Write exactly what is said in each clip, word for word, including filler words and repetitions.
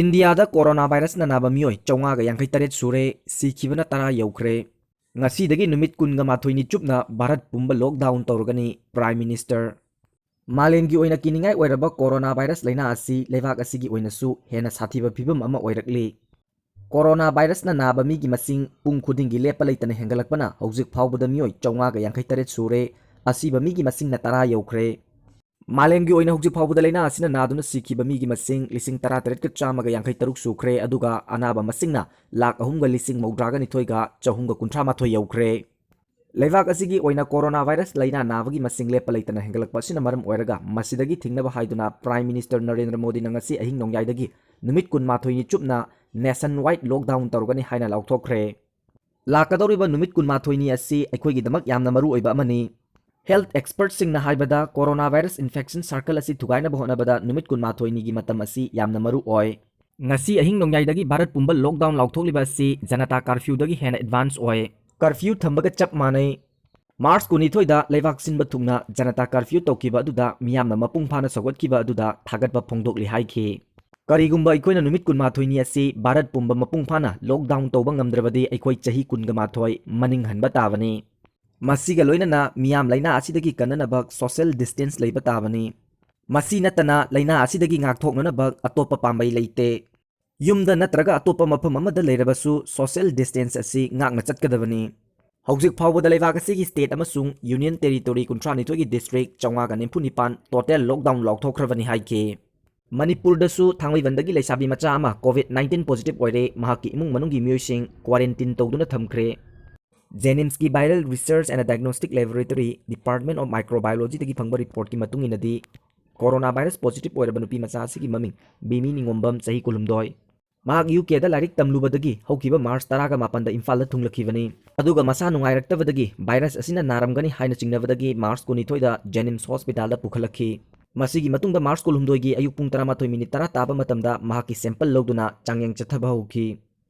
ꯏꯟꯗꯤꯌꯥꯗ ꯀꯣꯔꯣꯅꯥ ꯚꯥꯏꯔꯁꯅ ꯅꯥꯕ ꯃꯤꯑꯣꯏ ꯆꯥꯝꯃꯉꯥꯒ ꯌꯥꯡꯈꯩ ꯇꯔꯦꯠ ꯁꯨꯔꯦ, ꯁꯤꯈꯤꯕꯅ ꯇꯔꯥ ꯌꯧꯈ꯭ꯔꯦ꯫ ꯉꯁꯤꯗꯒꯤ ꯅꯨꯃꯤꯠ ꯀꯨꯟꯒ ꯃꯥꯊꯣꯏꯅꯤ ꯆꯨꯞꯅ ꯚꯥꯔꯠ ꯄꯨꯝꯕ ꯂꯣꯛꯗꯥꯎꯟ ꯇꯧꯔꯒꯅꯤ, ꯄ꯭ꯔꯥꯏꯝ ꯃꯤꯅꯤꯁꯇꯔ꯫ ꯃꯥꯂꯦꯝꯒꯤ ꯑꯣꯏꯅ ꯀꯤꯅꯤꯡꯉꯥꯏ ꯑꯣꯏꯔꯕ ꯀꯣꯔꯣꯅꯥ ꯚꯥꯏꯔꯁ ꯂꯥꯏꯅꯥ ꯑꯁꯤ ꯂꯩꯕꯥꯛ ꯑꯁꯤꯒꯤ ꯑꯣꯏꯅꯁꯨ ꯍꯦꯟꯅ ꯁꯥꯊꯤꯕ ꯐꯤꯕꯝ ꯑꯃ ꯑꯣꯏꯔꯛꯂꯤ꯫ ꯀꯣꯔꯣꯅꯥ ꯚꯥꯏꯔꯁꯅ ꯅꯥꯕ ꯃꯤꯒꯤ ꯃꯁꯤꯡ ꯄꯨꯡ ꯈꯨꯗꯤꯡꯒꯤ ꯂꯦꯞꯄ ꯂꯩꯇꯅ ꯍꯦꯟꯒꯠꯂꯛꯄꯅ ꯍꯧꯖꯤꯛ ꯐꯥꯎꯕꯗ ꯃꯤꯑꯣꯏ ꯆꯥꯝꯃꯉꯥꯒ ꯌꯥꯡꯈꯩ ꯇꯔꯦꯠ ꯁꯨꯔꯦ, ꯑꯁꯤꯕ ꯃꯤꯒꯤ ꯃꯁꯤꯡꯅ ꯇꯔꯥ ꯌꯧꯈ꯭ꯔꯦ꯫ ꯃꯥꯂꯦꯝꯒꯤ ꯑꯣꯏꯅ ꯍꯧꯖꯤꯛ ꯐꯥꯎꯕꯗ ꯂꯥꯏꯅꯥ ꯑꯁꯤꯅ ꯅꯥꯗꯨꯅ ꯁꯤꯈꯤꯕ ꯃꯤꯒꯤ ꯃꯁꯤꯡ ꯂꯤꯁꯤꯡ ꯇꯔꯥ ꯇꯔꯦꯠꯀ ꯆꯥꯝꯃꯒ ꯌꯥꯡꯈꯩ ꯇꯔꯨꯛ ꯁꯨꯈ꯭ꯔꯦ, ꯑꯗꯨꯒ ꯑꯅꯥꯕ ꯃꯁꯤꯡꯅ ꯂꯥꯈ ꯑꯍꯨꯝꯒ ꯂꯤꯁꯤꯡ ꯃꯧꯗ꯭ꯔꯥꯒ ꯅꯤꯊꯣꯏꯒ ꯆꯍꯨꯝꯒ ꯀꯨꯟꯊ꯭ꯔꯥ ꯃꯥꯊꯣꯏ ꯌꯧꯈ꯭ꯔꯦ꯫ ꯂꯩꯕꯥꯛ ꯑꯁꯤꯒꯤ ꯑꯣꯏꯅ ꯀꯣꯔꯣꯅꯥ ꯚꯥꯏꯔꯁ ꯂꯥꯏꯅꯥ ꯅꯥꯕꯒꯤ ꯃꯁꯤꯡ ꯂꯦꯞꯄ ꯂꯩꯇꯅ ꯍꯦꯟꯒꯠꯂꯛꯄ ꯑꯁꯤꯅ ꯃꯔꯝ ꯑꯣꯏꯔꯒ ꯃꯁꯤꯗꯒꯤ ꯊꯤꯡꯅꯕ ꯍꯥꯏꯗꯨꯅ ꯄ꯭ꯔꯥꯏꯝ ꯃꯤꯅꯤꯁꯇꯔ ꯅꯔꯦꯟꯗ꯭ꯔ ꯃꯣꯗꯤꯅ ꯉꯁꯤ ꯑꯍꯤꯡ ꯅꯣꯡꯌꯥꯏꯗꯒꯤ ꯅꯨꯃꯤꯠ ꯀꯨꯟꯃꯥꯊꯣꯏꯅꯤ ꯆꯨꯞꯅ ꯅꯦꯁꯟ ꯋꯥꯏꯗ ꯂꯣꯛꯗꯥꯎꯟ ꯇꯧꯔꯒꯅꯤ ꯍꯥꯏꯅ ꯂꯥꯎꯊꯣꯛꯈ꯭ꯔꯦ꯫ ꯂꯥꯛꯀꯗꯧꯔꯤꯕ ꯅꯨꯃꯤꯠ ꯀꯨꯟꯃꯥꯊꯣꯏꯅꯤ ꯑꯁꯤ ꯑꯩꯈꯣꯏꯒꯤꯗꯃꯛ ꯌꯥꯝꯅ ꯃꯔꯨ ꯑꯣꯏꯕ ꯑꯃꯅꯤ꯫ ꯍꯦꯜꯊ ꯑꯦꯛꯁꯄꯔꯠꯁꯤꯡꯅ ꯍꯥꯏꯕꯗ ꯀꯣꯔꯣꯅꯥ ꯚꯥꯏꯔꯁ ꯏꯟꯐꯦꯛꯁꯟ ꯁꯥꯔꯀꯜ ꯑꯁꯤ ꯊꯨꯒꯥꯏꯅꯕ ꯍꯣꯠꯅꯕꯗ ꯅꯨꯃꯤꯠ ꯀꯨꯟꯃꯥꯊꯣꯏꯅꯤꯒꯤ ꯃꯇꯝ ꯑꯁꯤ ꯌꯥꯝꯅ ꯃꯔꯨ ꯑꯣꯏ꯫ ꯉꯁꯤ ꯑꯍꯤꯡ ꯅꯣꯡꯌꯥꯏꯗꯒꯤ ꯚꯥꯔꯠ ꯄꯨꯝꯕ ꯂꯣꯛꯗꯥꯎꯟ ꯂꯥꯎꯊꯣꯛꯂꯤꯕ ꯑꯁꯤ ꯖꯅꯇꯥ ꯀꯥꯔꯐ꯭ꯌꯨꯗꯒꯤ ꯍꯦꯟꯅ ꯑꯦꯗꯚꯥꯟꯁ ꯑꯣꯏ꯫ ꯀꯥꯔꯐ꯭ꯌꯨ ꯊꯝꯕꯒ ꯆꯞ ꯃꯥꯟꯅꯩ꯫ ꯃꯥꯔꯆ ꯀꯨꯟꯅꯤꯊꯣꯏꯗ ꯂꯩꯕꯥꯛ ꯁꯤꯟꯕ ꯊꯨꯡꯅ ꯖꯅꯇꯥ ꯀꯥꯔꯐ꯭ꯌꯨ ꯇꯧꯈꯤꯕ ꯑꯗꯨꯗ ꯃꯤꯌꯥꯝꯅ ꯃꯄꯨꯡ ꯐꯥꯅ ꯁꯧꯒꯠꯈꯤꯕ ꯑꯗꯨꯗ ꯊꯥꯒꯠꯄ ꯐꯣꯡꯗꯣꯛꯂꯤ ꯍꯥꯏꯈꯤ꯫ ꯀꯔꯤꯒꯨꯝꯕ ꯑꯩꯈꯣꯏꯅ ꯅꯨꯃꯤꯠ ꯀꯨꯟꯃꯥꯊꯣꯏꯅꯤ ꯑꯁꯤ ꯚꯥꯔꯠ ꯄꯨꯝꯕ ꯃꯄꯨꯡ ꯐꯥꯅ ꯂꯣꯛꯗꯥꯎꯟ ꯇꯧꯕ ꯉꯝꯗ꯭ꯔꯕꯗꯤ ꯑꯩꯈꯣꯏ ꯆꯍꯤ ꯀꯨꯟꯒ ꯃꯥꯊꯣꯏ ꯃꯅꯤꯡ ꯍꯟꯕ ꯇꯥꯕꯅꯤ꯫ ꯃꯁꯤꯒ ꯂꯣꯏꯅꯅ ꯃꯤꯌꯥꯝ ꯂꯥꯏꯅꯥ ꯑꯁꯤꯗꯒꯤ ꯀꯟꯅꯅꯕ ꯁꯣꯁꯤꯌꯦꯜ ꯗꯤꯁꯇꯦꯟꯁ ꯂꯩꯕ ꯇꯥꯕꯅꯤ꯫ ꯃꯁꯤ ꯅꯠꯇꯅ ꯂꯥꯏꯅꯥ ꯑꯁꯤꯗꯒꯤ ꯉꯥꯛꯊꯣꯛꯅꯅꯕ ꯑꯇꯣꯞꯄ ꯄꯥꯝꯕꯩ ꯂꯩꯇꯦ꯫ ꯌꯨꯝꯗ ꯅꯠꯇ꯭ꯔꯒ ꯑꯇꯣꯞꯄ ꯃꯐꯝ ꯑꯃꯗ ꯂꯩꯔꯕꯁꯨ ꯁꯣꯁꯤꯌꯦꯜ ꯗꯤꯁꯇꯦꯟꯁ ꯑꯁꯤ ꯉꯥꯛꯅ ꯆꯠꯀꯗꯕꯅꯤ꯫ ꯍꯧꯖꯤꯛ ꯐꯥꯎꯕꯗ ꯂꯩꯕꯥꯛ ꯑꯁꯤꯒꯤ ꯁ꯭ꯇꯦꯠ ꯑꯃꯁꯨꯡ ꯌꯨꯅꯤꯌꯟ ꯇꯦꯔꯤꯇꯣꯔꯤ ꯀꯨꯟꯊ꯭ꯔꯥꯅꯤꯊꯣꯏꯒꯤ ꯗꯤꯁꯇ꯭ꯔꯤꯛ ꯆꯥꯝꯃꯉꯥꯒ ꯅꯤꯐꯨ ꯅꯤꯄꯥꯟ ꯇꯣꯇꯦꯜ ꯂꯣꯛꯗꯥꯎꯟ ꯂꯥꯎꯊꯣꯛꯈ꯭ꯔꯕꯅꯤ ꯍꯥꯏꯈꯤ꯫ ꯃꯅꯤꯄꯨꯔꯗꯁꯨ ꯊꯥꯡꯃꯩꯕꯟꯗꯒꯤ ꯂꯩꯁꯥꯕꯤ ꯃꯆꯥ ꯑꯃ ꯀꯣꯚꯤꯗ ꯅꯥꯏꯟꯇꯤꯟ ꯄꯣꯖꯤꯇꯤꯚ ꯑꯣꯏꯔꯦ, ꯃꯍꯥꯛꯀꯤ ꯏꯃꯨꯡ ꯃꯅꯨꯡꯒꯤ ꯃꯤꯑꯣꯏꯁꯤꯡ ꯀ꯭ꯋꯥꯔꯦꯟꯇꯤꯟ ꯇꯧꯗꯨꯅ ꯊꯝꯈ꯭ꯔꯦ꯫ ꯖꯦꯅꯤꯝꯁꯀꯤ Viral Research and Diagnostic Laboratory, Department of Microbiologyꯗꯒꯤ ꯐꯪꯕ ꯔꯤꯄꯣꯔꯠꯀꯤ ꯃꯇꯨꯡ ꯏꯟꯅꯗꯤ, ꯀꯣꯔꯣꯅꯥ ꯚꯥꯏꯔꯁ ꯄꯣꯖꯤꯇꯤꯚ ꯑꯣꯏꯔꯕ ꯅꯨꯄꯤ ꯃꯆꯥ ꯑꯁꯤꯒꯤ ꯃꯃꯤꯡ ꯕꯤꯃꯤ ꯅꯤꯉꯣꯝꯕꯝ, ꯆꯍꯤ ꯀꯨꯟꯍꯨꯝꯗꯣꯏ꯫ ꯃꯍꯥꯛ ꯌꯨ ꯀꯦꯗ ꯂꯥꯏꯔꯤꯛ ꯇꯝꯂꯨꯕꯗꯒꯤ ꯍꯧꯈꯤꯕ ꯃꯥꯔꯆ ꯇꯔꯥꯒ ꯃꯥꯄꯟꯗ ꯏꯝꯐꯥꯜꯗ ꯊꯨꯡꯂꯛꯈꯤꯕꯅꯤ꯫ ꯑꯗꯨꯒ ꯃꯁꯥ ꯅꯨꯡꯉꯥꯏꯔꯛꯇꯕꯗꯒꯤ ꯚꯥꯏꯔꯁ ꯑꯁꯤꯅ ꯅꯥꯔꯝꯒꯅꯤ ꯍꯥꯏꯅ ꯆꯤꯡꯅꯕꯗꯒꯤ ꯃꯥꯔꯆ ꯀꯨꯟꯅꯤꯊꯣꯏꯗ ꯖꯦꯅꯤꯝꯁ ꯍꯣꯁꯄꯤꯇꯥꯜꯗ ꯄꯨꯈꯠꯂꯛꯈꯤ꯫ ꯃꯁꯤꯒꯤ ꯃꯇꯨꯡꯗ ꯃꯥꯔꯆ ꯀꯨꯟꯍꯨꯝꯗꯣꯏꯒꯤ ꯑꯌꯨꯛ ꯄꯨꯡ ꯇꯔꯥꯃꯥꯊꯣꯏ ꯃꯤꯅꯤꯠ ꯇꯔꯥ ꯇꯥꯕ ꯃꯇꯝꯗ ꯃꯍꯥꯛꯀꯤ ꯁꯦꯝꯄꯜ ꯂꯧꯗꯨꯅ ꯆꯥꯡꯌꯦꯡ ꯆꯠꯊꯕ ꯍꯧꯈꯤ꯫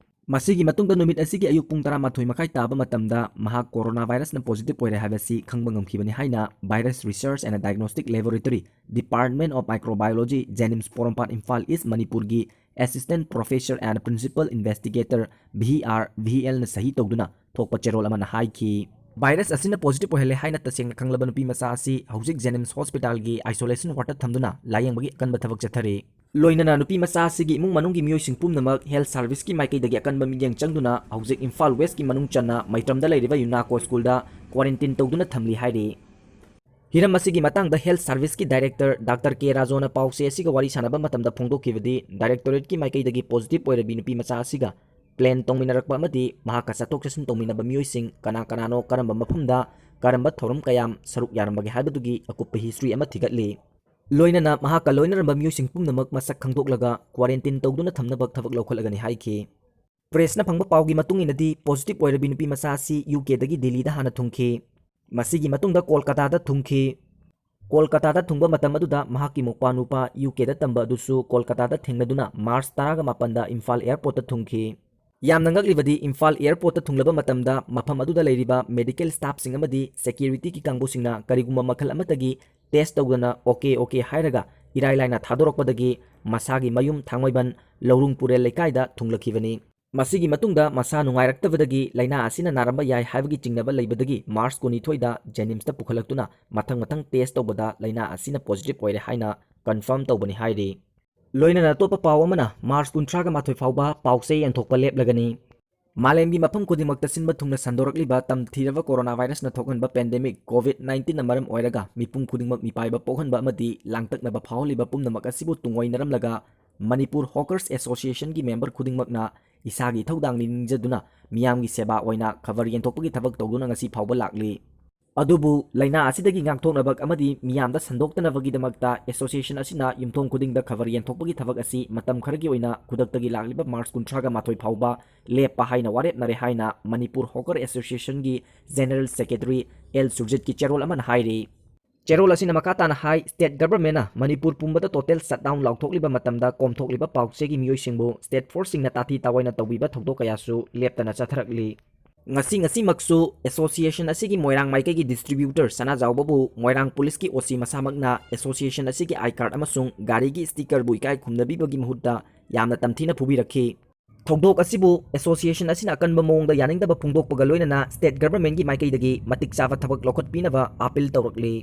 ꯃꯁꯤꯒꯤ ꯃꯇꯨꯡꯗ ꯅꯨꯃꯤꯠ ꯑꯁꯤꯒꯤ ꯑꯌꯨꯛ ꯄꯨꯡ ꯇꯔꯥꯃꯥꯊꯣꯏ ꯃꯈꯥꯏ ꯇꯥꯕ ꯃꯇꯝꯗ ꯃꯍꯥꯛ ꯀꯣꯔꯣꯅꯥ ꯚꯥꯏꯔꯁꯅ ꯄꯣꯖꯤꯇꯤꯚ ꯑꯣꯏꯔꯦ ꯍꯥꯏꯕꯁꯤ ꯈꯪꯕ ꯉꯝꯈꯤꯕꯅꯤ ꯍꯥꯏꯅ Virus Research and Diagnostic Laboratory, Department of Microbiology, ꯖꯦꯅꯤꯝꯁ ꯄꯣꯔꯣꯝꯄꯥꯠ, ꯏꯝꯐꯥꯜ ꯏꯁ, ꯃꯅꯤꯄꯨꯔꯒꯤ Assistant Professor and Principal Investigator, V R V L ꯅ ꯁꯍꯤ ꯇꯧꯗꯨꯅ ꯊꯣꯛꯄ ꯆꯦꯔꯣꯜ ꯑꯃꯅ ꯍꯥꯏꯈꯤ꯫ ꯚꯥꯏꯔꯁ ꯑꯁꯤꯅ ꯄꯣꯖꯤꯇꯤꯚ ꯑꯣꯏꯍꯜꯂꯦ ꯍꯥꯏꯅ ꯇꯁꯦꯡꯅ ꯈꯪꯂꯕ ꯅꯨꯄꯤ ꯃꯆꯥ ꯑꯁꯤ ꯍꯧꯖꯤꯛ ꯖꯦꯅꯤꯝꯁ ꯍꯣꯁꯄꯤꯇꯥꯜꯒꯤ ꯑꯥꯏꯁꯣꯂꯦꯁꯟ ꯋꯥꯔꯗꯇ ꯊꯝꯗꯨꯅ ꯂꯥꯌꯦꯡꯕꯒꯤ ꯑꯀꯟꯕ ꯊꯕꯛ ꯆꯠꯊꯔꯤ꯫ ꯂꯣꯏꯅꯅ ꯅꯨꯄꯤ ꯃꯆꯥ ꯑꯁꯤꯒꯤ ꯏꯃꯨꯡ ꯃꯅꯨꯡꯒꯤ ꯃꯤꯑꯣꯏꯁꯤꯡ ꯄꯨꯝꯅꯃꯛ ꯍꯦꯜꯊ ꯁꯥꯔꯚꯤꯁꯀꯤ ꯃꯥꯏꯀꯩꯗꯒꯤ ꯑꯀꯟꯕ ꯃꯤꯠꯌꯦꯡ ꯆꯪꯗꯨꯅ ꯍꯧꯖꯤꯛ ꯏꯝꯐꯥꯜ ꯋꯦꯁꯀꯤ ꯃꯅꯨꯡ ꯆꯟꯅ ꯃꯩꯇ꯭ꯔꯝꯗ ꯂꯩꯔꯤꯕ ꯌꯨꯅꯥꯀꯣ ꯁ꯭ꯀꯨꯜꯗ ꯀ꯭ꯋꯥꯔꯦꯟꯇꯤꯟ ꯇꯧꯗꯨꯅ ꯊꯝꯂꯤ ꯍꯥꯏꯔꯤ꯫ ꯍꯤꯔꯝ ꯑꯁꯤꯒꯤ ꯃꯇꯥꯡꯗ ꯍꯦꯜꯊ ꯁꯥꯔꯚꯤꯁꯀꯤ ꯗꯥꯏꯔꯦꯛꯇꯔ ꯗꯥꯛꯇꯔ ꯀꯦ ꯔꯥꯖꯣꯅ ꯄꯥꯎꯆꯦ ꯑꯁꯤꯒ ꯋꯥꯔꯤ ꯁꯥꯟꯅꯕ ꯃꯇꯝꯗ ꯐꯣꯡꯗꯣꯛꯈꯤꯕꯗꯤ, ꯗꯥꯏꯔꯦꯛꯇꯣꯔꯦꯠꯀꯤ ꯃꯥꯏꯀꯩꯗꯒꯤ ꯄꯣꯖꯤꯇꯤꯚ ꯑꯣꯏꯔꯕꯤ ꯅꯨꯄꯤ ꯃꯆꯥ ꯑꯁꯤꯒ ꯄ꯭ꯂꯦꯟ ꯇꯣꯡꯃꯤꯟꯅꯔꯛꯄ ꯑꯃꯗꯤ ꯃꯍꯥꯛꯀ ꯆꯠꯊꯣꯛ ꯆꯠꯁꯤꯟ ꯇꯧꯃꯤꯟꯅꯕ ꯃꯤꯑꯣꯏꯁꯤꯡ ꯀꯅꯥ ꯀꯅꯥꯅꯣ, ꯀꯔꯝꯕ ꯃꯐꯝꯗ, ꯀꯔꯝꯕ ꯊꯧꯔꯝ ꯀꯌꯥꯝ ꯁꯔꯨꯛ ꯌꯥꯔꯝꯕꯒꯦ ꯍꯥꯏꯕꯗꯨꯒꯤ ꯑꯀꯨꯞꯄ ꯍꯤꯁꯇ꯭ꯔꯤ ꯑꯃ ꯊꯤꯒꯠꯂꯤ꯫ ꯂꯣꯏꯅꯅ ꯃꯍꯥꯛꯀ ꯂꯣꯏꯅꯔꯝꯕ ꯃꯤꯑꯣꯏꯁꯤꯡ ꯄꯨꯝꯅꯃꯛ ꯃꯁꯛ ꯈꯪꯗꯣꯛꯂꯒ ꯀ꯭ꯋꯥꯔꯦꯟꯇꯤꯟ ꯇꯧꯗꯨꯅ ꯊꯝꯅꯕ ꯊꯕꯛ ꯂꯧꯈꯠꯂꯒꯅꯤ ꯍꯥꯏꯈꯤ꯫ ꯄ꯭ꯔꯦꯁꯅ ꯐꯪꯕ ꯄꯥꯎꯒꯤ ꯃꯇꯨꯡ ꯏꯟꯅꯗꯤ, ꯄꯣꯖꯤꯇꯤꯚ ꯑꯣꯏꯔꯕꯤ ꯅꯨꯄꯤ ꯃꯆꯥ ꯑꯁꯤ ꯌꯨ ꯀꯦꯗꯒꯤ ꯗꯤꯜꯂꯤꯗ ꯍꯥꯟꯅ ꯊꯨꯡꯈꯤ꯫ ꯃꯁꯤꯒꯤ ꯃꯇꯨꯡꯗ ꯀꯣꯜꯀꯇꯥꯗ ꯊꯨꯡꯈꯤ꯫ ꯀꯣꯜꯀꯇꯥꯗ ꯊꯨꯡꯕ ꯃꯇꯝ ꯑꯗꯨꯗ ꯃꯍꯥꯛꯀꯤ ꯃꯧꯄ꯭ꯋꯥ ꯅꯨꯄꯥ ꯌꯨ ꯀꯦꯗ ꯇꯝꯕ ꯑꯗꯨꯁꯨ ꯀꯣꯜꯀꯇꯥꯗ ꯊꯦꯡꯅꯗꯨꯅ ꯃꯥꯔꯆ ꯇꯔꯥꯒ ꯃꯥꯄꯟꯗ ꯏꯝꯐꯥꯜ ꯑꯦꯌꯔꯄꯣꯔꯠꯇ ꯊꯨꯡꯈꯤ꯫ ꯌꯥꯝꯅ ꯉꯛꯂꯤꯕꯗꯤ, ꯏꯝꯐꯥꯜ ꯑꯦꯌꯔꯄꯣꯔꯠꯇ ꯊꯨꯡꯂꯕ ꯃꯇꯝꯗ ꯃꯐꯝ ꯑꯗꯨꯗ ꯂꯩꯔꯤꯕ ꯃꯦꯗꯤꯀꯦꯜ ꯁ꯭ꯇꯥꯐꯁꯤꯡ ꯑꯃꯗꯤ ꯁꯦꯀ꯭ꯌꯨꯔꯤꯇꯤꯒꯤ ꯀꯥꯡꯕꯨꯁꯤꯡꯅ ꯀꯔꯤꯒꯨꯝꯕ ꯃꯈꯜ ꯑꯃꯠꯇꯒꯤ ꯇꯦꯁ ꯇꯧꯗꯅ ꯑꯣꯀꯦ ꯑꯣꯀꯦ ꯍꯥꯏꯔꯒ ꯏꯔꯥꯏ ꯂꯥꯏꯅ ꯊꯥꯗꯣꯔꯛꯄꯗꯒꯤ ꯃꯁꯥꯒꯤ ꯃꯌꯨꯝ ꯊꯥꯡꯃꯩꯕꯟ ꯂꯧꯔꯨꯡ ꯄꯨꯔꯦꯜ ꯂꯩꯀꯥꯏꯗ ꯊꯨꯡꯂꯛꯈꯤꯕꯅꯤ꯫ ꯃꯁꯤꯒꯤ ꯃꯇꯨꯡꯗ ꯃꯁꯥ ꯅꯨꯡꯉꯥꯏꯔꯛꯇꯕꯗꯒꯤ ꯂꯥꯏꯅꯥ ꯑꯁꯤꯅ ꯅꯥꯔꯝꯕ ꯌꯥꯏ ꯍꯥꯏꯕꯒꯤ ꯆꯤꯡꯅꯕ ꯂꯩꯕꯗꯒꯤ ꯃꯥꯔꯆ ꯀꯨꯟꯅꯤꯊꯣꯏꯗ ꯖꯦꯅꯤꯝꯁꯇ ꯄꯨꯈꯠꯂꯛꯇꯨꯅ ꯃꯊꯪ ꯃꯊꯪ ꯇꯦꯁ ꯇꯧꯕꯗ ꯂꯥꯏꯅꯥ ꯑꯁꯤꯅ ꯄꯣꯖꯤꯇꯤꯚ ꯑꯣꯏꯔꯦ ꯍꯥꯏꯅ ꯀꯟꯐꯥꯔꯝ ꯇꯧꯕꯅꯤ ꯍꯥꯏꯔꯤ꯫ ꯂꯣꯏꯅꯅ ꯑꯇꯣꯞꯄ ꯄꯥꯎ ꯑꯃꯅ, ꯃꯥꯔꯆ ꯀꯨꯟꯊ꯭ꯔꯥꯒ ꯃꯥꯊꯣꯏ ꯐꯥꯎꯕ ꯄꯥꯎꯆꯦ ꯌꯦꯟꯊꯣꯛꯄ ꯂꯦꯞꯂꯒꯅꯤ꯫ ꯃꯥꯂꯦꯝꯒꯤ ꯃꯐꯝ ꯈꯨꯗꯤꯡꯃꯛꯇ ꯁꯤꯟꯕ ꯊꯨꯡꯅ ꯁꯟꯗꯣꯔꯛꯂꯤꯕ ꯇꯝꯊꯤꯔꯕ ꯀꯣꯔꯣꯅꯥ ꯚꯥꯏꯔꯁꯅ ꯊꯣꯛꯍꯟꯕ ꯄꯦꯟꯗꯦꯃꯤꯛ ꯀꯣꯚꯤꯗ ꯅꯥꯏꯟꯇꯤꯟꯅ ꯃꯔꯝ ꯑꯣꯏꯔꯒ ꯃꯤꯄꯨꯝ ꯈꯨꯗꯤꯡꯃꯛ ꯃꯤꯄꯥꯏꯕ ꯄꯣꯛꯍꯟꯕ ꯑꯃꯗꯤ ꯂꯥꯡꯇꯛꯅꯕ ꯐꯥꯎꯍꯜꯂꯤꯕ ꯄꯨꯝꯅꯃꯛ ꯑꯁꯤꯕꯨ ꯇꯨꯡꯑꯣꯏꯅꯔꯝꯂꯒ ꯃꯅꯤꯄꯨꯔ ꯍꯣꯀꯔꯁ ꯑꯦꯁꯣꯁꯤꯌꯦꯁꯟꯒꯤ ꯃꯦꯝꯕꯔ ꯈꯨꯗꯤꯡꯃꯛꯅ ꯏꯁꯥꯒꯤ ꯏꯊꯧꯗꯥꯡꯅꯤ ꯅꯤꯡꯖꯗꯨꯅ ꯃꯤꯌꯥꯝꯒꯤ ꯁꯦꯕꯥ ꯑꯣꯏꯅ ꯈꯕꯔ ꯌꯦꯟꯊꯣꯛꯄꯒꯤ ꯊꯕꯛ ꯇꯧꯗꯨꯅ ꯉꯁꯤ ꯐꯥꯎꯕ ꯂꯥꯛꯂꯤ꯫ ꯑꯗꯨꯕꯨ ꯂꯥꯏꯅꯥ ꯑꯁꯤꯗꯒꯤ ꯉꯥꯛꯊꯣꯛꯅꯕ ꯑꯃꯗꯤ ꯃꯤꯌꯥꯝꯗ ꯁꯟꯗꯣꯛꯇꯅꯕꯒꯤꯗꯃꯛꯇ ꯑꯦꯁꯣꯁꯤꯌꯦꯁꯟ ꯑꯁꯤꯅ ꯌꯨꯝꯊꯣꯡ ꯈꯨꯗꯤꯡꯗ ꯈꯕꯔ ꯌꯦꯟꯊꯣꯛꯄꯒꯤ ꯊꯕꯛ ꯑꯁꯤ ꯃꯇꯝ ꯈꯔꯒꯤ ꯑꯣꯏꯅ ꯈꯨꯗꯛꯇꯒꯤ ꯂꯥꯛꯂꯤꯕ ꯃꯥꯔꯆ ꯀꯨꯟꯊ꯭ꯔꯥꯒ ꯃꯥꯊꯣꯏ ꯐꯥꯎꯕ ꯂꯦꯞꯄ ꯍꯥꯏꯅ ꯋꯥꯔꯦꯞꯅꯔꯦ ꯍꯥꯏꯅ ꯃꯅꯤꯄꯨꯔ ꯍꯣꯀꯔ ꯑꯦꯁꯣꯁꯤꯌꯦꯁꯟꯒꯤ ꯖꯦꯅꯔꯦꯜ ꯁꯦꯀ꯭ꯔꯦꯇꯔꯤ ꯑꯦꯜ ꯁꯨꯔꯖꯤꯠꯀꯤ ꯆꯦꯔꯣꯜ ꯑꯃꯅ ꯍꯥꯏꯔꯤ꯫ ꯆꯦꯔꯣꯜ ꯑꯁꯤꯅ ꯃꯈꯥ ꯇꯥꯅ ꯍꯥꯏ, ꯁ꯭ꯇꯦꯠ ꯒꯚꯔꯟꯃꯦꯟꯠꯅ ꯃꯅꯤꯄꯨꯔ ꯄꯨꯝꯕꯗ ꯇꯣꯇꯦꯜ ꯁꯠꯗꯥꯎꯟ ꯂꯥꯎꯊꯣꯛꯂꯤꯕ ꯃꯇꯝꯗ ꯀꯣꯝꯊꯣꯛꯂꯤꯕ ꯄꯥꯎꯆꯦꯒꯤ ꯃꯤꯑꯣꯏꯁꯤꯡꯕꯨ ꯁ꯭ꯇꯦꯠ ꯐꯣꯔꯁꯁꯤꯡꯅ ꯇꯥꯊꯤ ꯇꯥꯑꯣꯏꯅ ꯇꯧꯕꯤꯕ ꯊꯧꯗꯣꯛ ꯀꯌꯥꯁꯨ ꯂꯦꯞꯇꯅ ꯆꯠꯊꯔꯛꯂꯤ꯫ ꯉꯁꯤ ꯉꯁꯤꯃꯛꯁꯨ ꯑꯦꯁꯣꯁꯤꯌꯦꯁꯟ ꯑꯁꯤꯒꯤ ꯃꯣꯏꯔꯥꯡ ꯃꯥꯏꯀꯩꯒꯤ ꯗꯤꯁꯇ꯭ꯔꯤꯕ꯭ꯌꯨꯇꯔ ꯁꯅꯥꯖꯥꯎꯕꯕꯨ ꯃꯣꯏꯔꯥꯡ ꯄꯨꯂꯤꯁꯀꯤ ꯑꯣ ꯁꯤ ꯃꯁꯥꯃꯛꯅ ꯑꯦꯁꯣꯁꯤꯌꯦꯁꯟ ꯑꯁꯤꯒꯤ ꯑꯥꯏ ꯀꯥꯔꯗ ꯑꯃꯁꯨꯡ ꯒꯥꯔꯤꯒꯤ ꯁ꯭ꯇꯤꯀꯔꯕꯨ ꯏꯀꯥꯏ ꯈꯨꯝꯅꯕꯤꯕꯒꯤ ꯃꯍꯨꯠꯇ ꯌꯥꯝꯅ ꯇꯝꯊꯤꯅ ꯐꯨꯕꯤꯔꯛꯈꯤ꯫ ꯊꯧꯗꯣꯛ ꯑꯁꯤꯕꯨ association ꯑꯁꯤꯅ ꯑꯀꯟꯕ ꯃꯑꯣꯡꯗ ꯌꯥꯅꯤꯡꯗꯕ ꯐꯣꯡꯗꯣꯛꯄꯒ ꯂꯣꯏꯅꯅ state governmentꯀꯤ ꯃꯥꯏꯀꯩꯗꯒꯤ ꯃꯇꯤꯛ ꯆꯥꯕ ꯊꯕꯛ ꯂꯧꯈꯠꯄꯤꯅꯕ appeal ꯇꯧꯔꯛꯂꯤ꯫